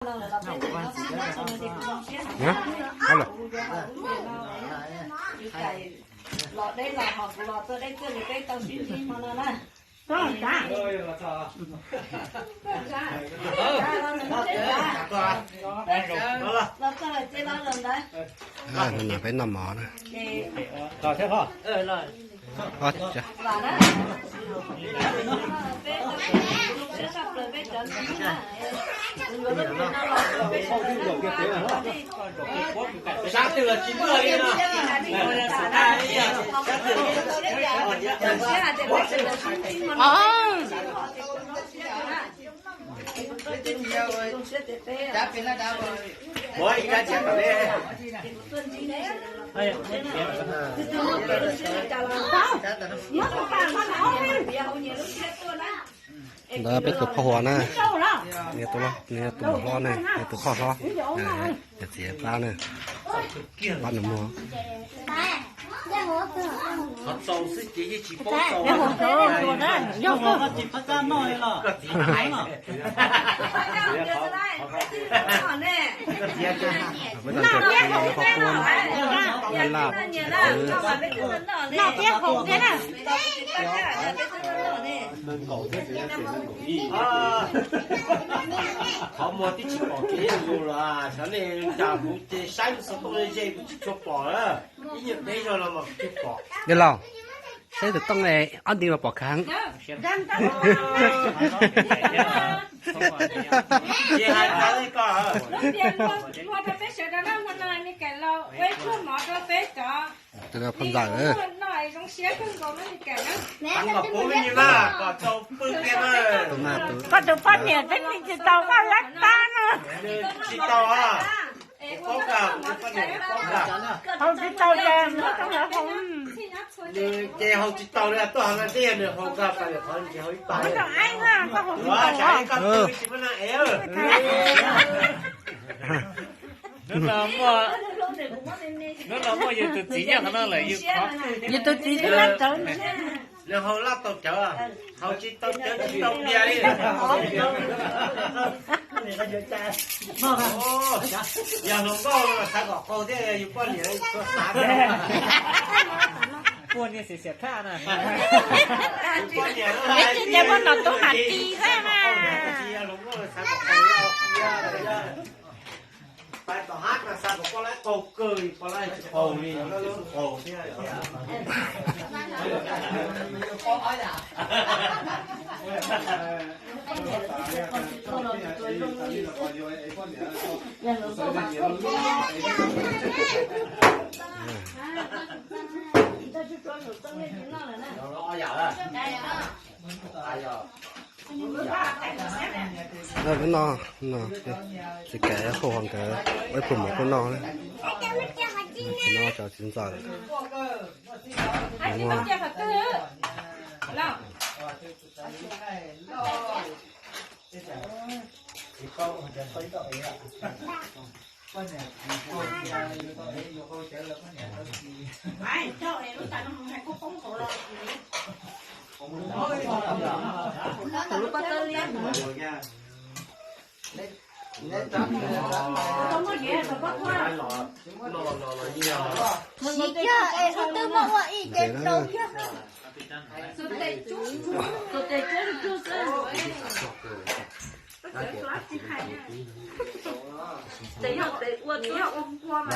Los deb los ho kuv los txog deb txog li peb tau sib ntsib hmo no na. Los txog los ces los los ntawd. Peb noj mov na. Sab twg los tsis muaj li no. Muab ib kab txiav kom ne. Ntawd peb tus phauj Huas na, nws yog tus muam hlob ne, nws tus phauj hlob, yog txiv pab na, pab nws muag. Peb tau cov txiv no qhov kuab, laj, qhwv. Qhov muag twb tsis pom kev yus los, xyov nej cas kuv ces saib xov tooj ze kuv tsis tshua pom lawm. Ib nyuag teb zog los mas kuv tsis pom. Yog los, saib tus tooj ob nti mas pom kawg. Ces hais tau li ko. Tus no phauj ntxawm. Kom puv me nyuam mas kom tau pw tiag na. Koj tus poj niam twb tsis tau koj lab tab na. Tsis tau a. Haus tsis tau ces muab rau lawv haus. Nws ces haus tsis tau li, tuaj haus no twb yog nws haus kawg pas, qhov nws tsis haus ib pas. Muab rau aib na, koj haus tsis tau. Hnub no muaj yus tus txiv nyob qhov no lawm yus. Yus tus txiv twb lab cawv. Nws haus laj tau cawv, haus tsis tau cawv tsis tau pliag li. Yog hluas nkauj xav kom qaug thiab, yus poj niam txhua xav. Poj niam xiam xiam thaj na. Peb tsis tias poj niam tub has ti xwb na. Pais tom hab no xav kom poj laib qaug kawg li, poj laib tsis qaug li, tsis qaug thiab. Peb noj no, txiv Kaim hau hov nkawd ua ib pluag mov tuaj noj na. Txiv no cov txiv ntxawm. Siv kiag es ib tug muaj ua ib ce plaus kiag. Ces yog tes ua, tes yog ua kua mas.